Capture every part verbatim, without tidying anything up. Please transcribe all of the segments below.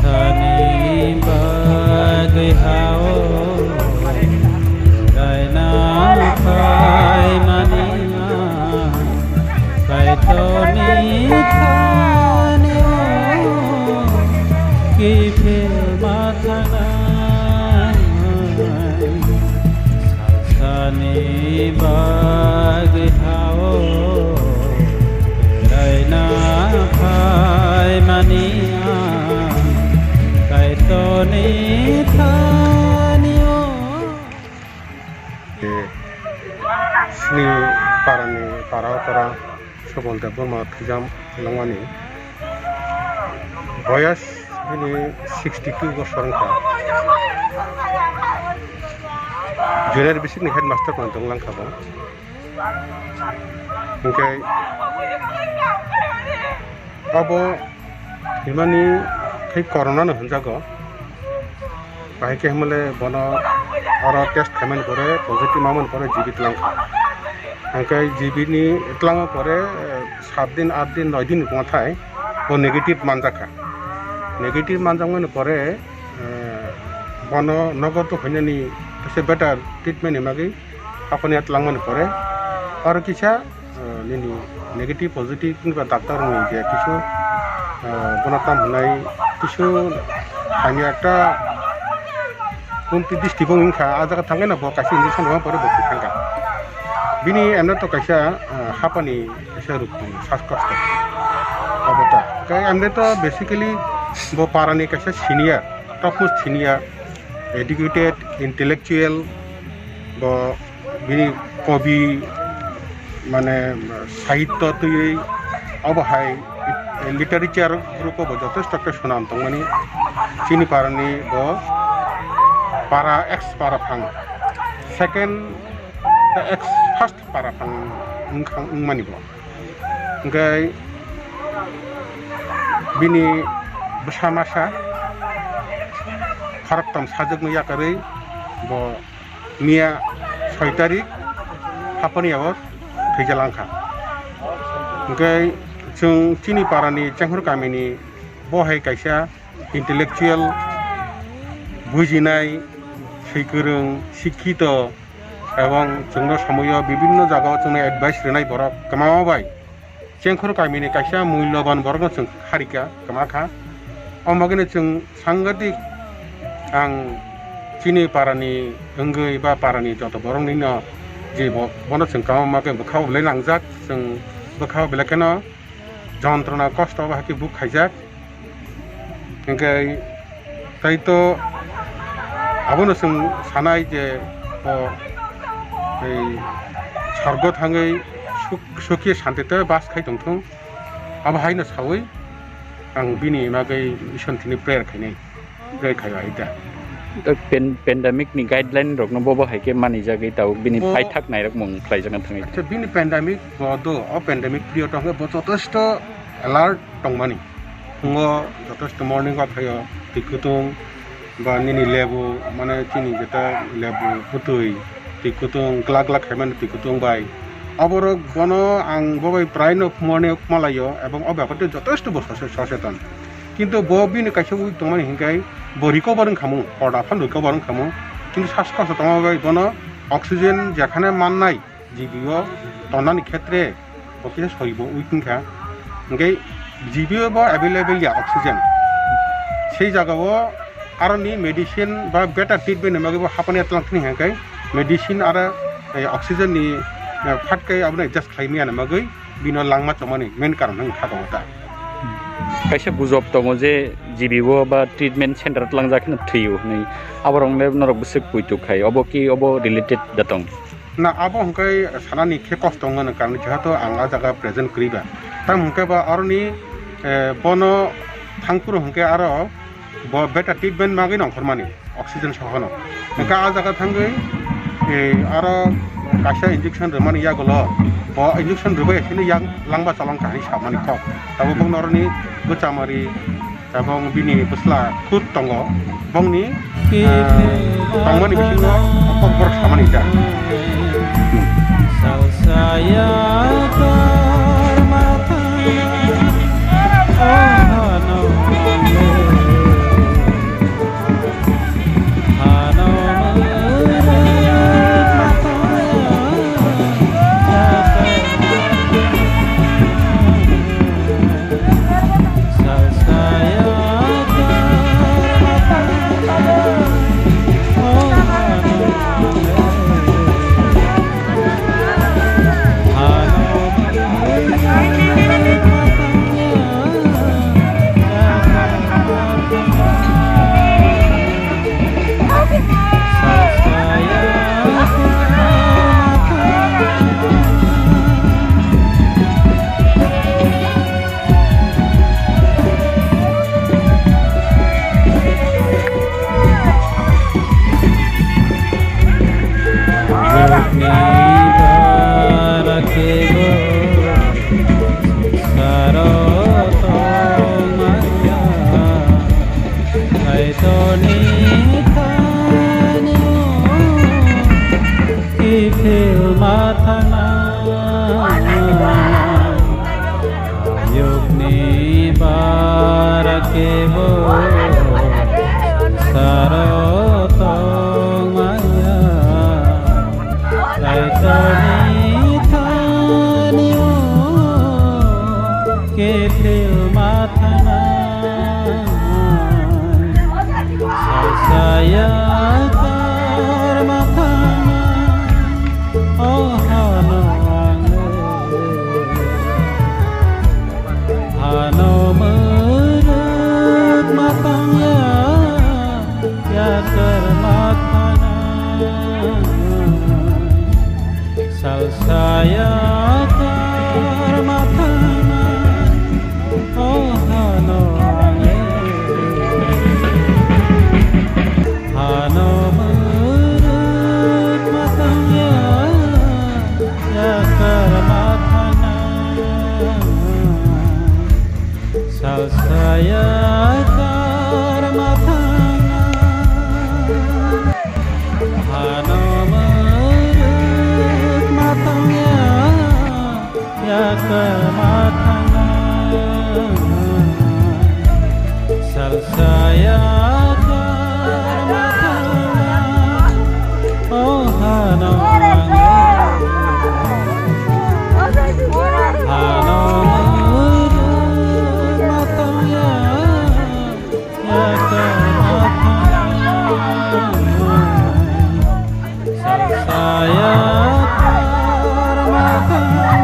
Sani bagwi hao raina phaimani Kaitorni thani o kiphilma thanai. Sani bagwi hao raina phaimani ang Kaitorni thani o. Sini parani para para Subal Debbarma thwijam langmani boyas bini sixty two bosor wngkha. Junior basic ni headmaster pono tong langkha bo. Hwnkhe abo himani khe corona no hwnjago. Bahai khe himle bono oro test khaimani pore positive mamani pore G B tlang kha. Hwnkhe G B ni tlang pore, eh, sat din, at din, noi din ni tongthai bo negative manjak kha. Negative manjakmani pore, eh, bono nogo to phainani kisa better treatment ni bagwi hapani at langmani pore oro kisa, eh, nini negative positive wngkha doctor ni je kisu, eh, bono tam hwnai kisu hamya ekta kunti district o wngkha, ah jaga thangkhe no bo kaisa injection rwma pore bo thangkha. Bini emne to kaisa, eh, hapani kaisa rukni saskosto obo ta. Khe emne to basically bo parani kaisa senior, topmost senior, educated, intellectual, bo bini kobi, mane, sahityo twiwi obo hai literature group o bo jotosto khe swnam tongmani chini parani bo para ex para phang second ex first para phang wngkha wngmani bo. Hwnkhe bini bwsa masa khorokthom sajwkno yakarwi bo miya soi tarik hapani abo thwijalang kha. Hwnkhe chwng chini parani Chenghor kamini bo hai kaisa intellectual, bujinai, swikwrwng, sikkito, ebong chwngno somoio bibinno jagao chwngno advice rwnai borok kwbangma bai. Chengkhor kamini kaisa mulyoban borokno chwng harika kwma kha. Omo bagwino chwng sangadik ang chini parani wngwi ba parani joto boroknino je bo-, bono chwng kwma khe bwkha o belai nangjak, chwng bwkha o belai kheno jontrona kosto bai khe buk khaijak. Hwnkhe tai to abono chwng sanai je o ei sorgo thangwi suk-, sukhi shanti tei bas khai tongthung. Abo haino sawi ang bini bagwi Isor thani prayer khainai, prayer khai ai da. Da pen-, pandemic ni guideline rokno bobo hai khe manijagwi tabuk bini Bo paithak nairakmung khlaijakna thangwi. Acha, bini pandemic bo do, o pandemic period o hwnkhe bo jotosto alert tongmani. Phungo jotosto morning walk khaio, twi kutung ba nini lebu, mane chini jeta lebu bwtwi, twi kutung glak glak khaimani twi kutung bai. Aborok bono ang bo bai prai no phungo ni malaio, ebong o bepar twi jotosto bo sose-, soseton. Kintu bo bini kaisa week tongmani hinkhai bo recover wngkhamu, horda phano recover wngkhamu. Kintu sasko tongma bai bono oxygen jekhane mannai, G B o tongnani khetre bo kisa soribo weak wngkha, hwnkhe G B o bo available ya oxygen. Sei jagao aroni medicine ba better treatment ni bagwi bo hapani atlang thini hwnkhe medicine aro, eh, oxygen ni, eh, phatkai abono adjust khlai maya ni bagwi bino langma chomani main karon wngkha ta. Kaisa gujob tongo je G B o ba treatment center tlangjak hwnwi thwiyo hwnwi, aborok le norok bwswk poito khai, obo ki obo related da tong? Na, abo hwnkhe sanani khe kosto wngmano, karon jehetu ang a jaga present kwrwi ba. Tamo hwnkhe ba aroni, eh, bono thangphuru hwnkhe aro bo better treatment magwi nongkhormani, oxygen sohono. Hwnkhe a jaga thangwi, eh, aro kaisa injection rwmani yagulo, bo injection rwbai sini yang langma chalong kahani samani kok. Tabuk bokno aroni bwchamari, tabuk bini bwsla khud tongo, bongni, ah, tongmani bisingo kokborok samani da. Kaitorni thani kiphilma thangna, yokni bara kebo saro tongmaya. Kaitorni thani o kiphilma thangna, salsaya karma thangna, o hano ang le. Hano mwrwk ma tangya, yakar ma thana. Salsa yakar ma thana, o hano ang le. Hano mwrwk ma tangya, yakar ma thana. Salsa yakar ma thana. Hano mwrwk ma tangya, yakar ma thana. Salsa yakar ma thana. O hano ang le. Hano mwrwk ma tangya, yakar ma thana. Salsa yakar ma thana.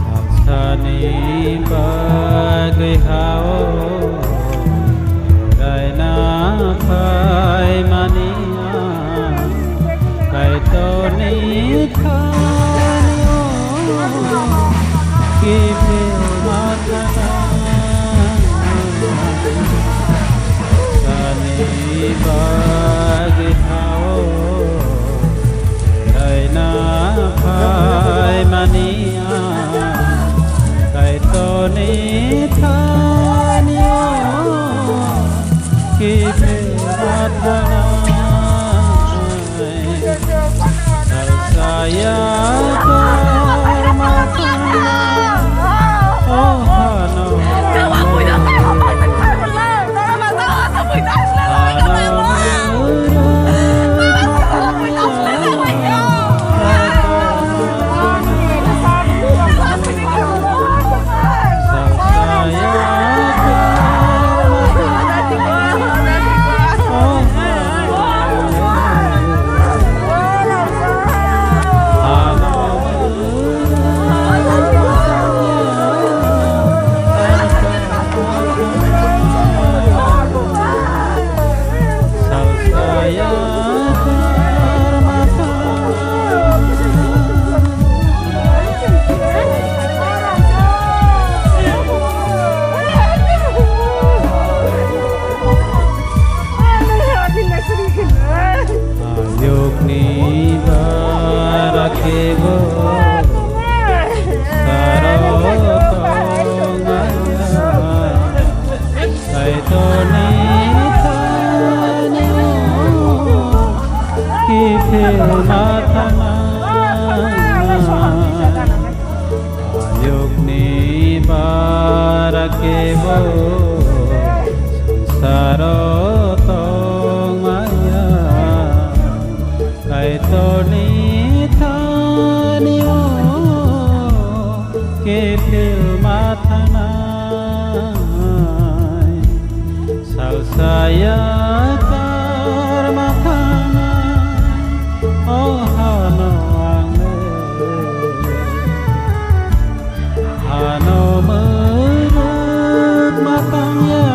Salsani bagwi hao raina phaimani ang Kaitorni thani o kiphilma thana. Salsani bagwi hao raina phaimani ang Kaitorni thani o kiphilma thana. Salsa yakar ma thana. O hano. Hano. Ayukni bara kebo sangsaro tongmaya, Kaitorni thani o kiphilma thanai. Salsa yakar ma thangnai, o hano ang le. Hano mwrwk ma tangya,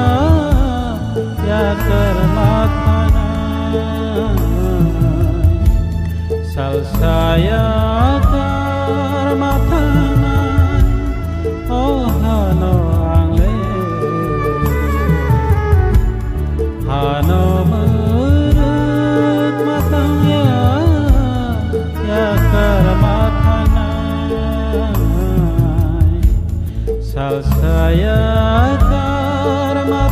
yakar ma thangnai. Salsa yakar ma thangnai, o hano ang le. Hano mwrwk ma tangya, yakar ma thangnai. Salsa yakar ma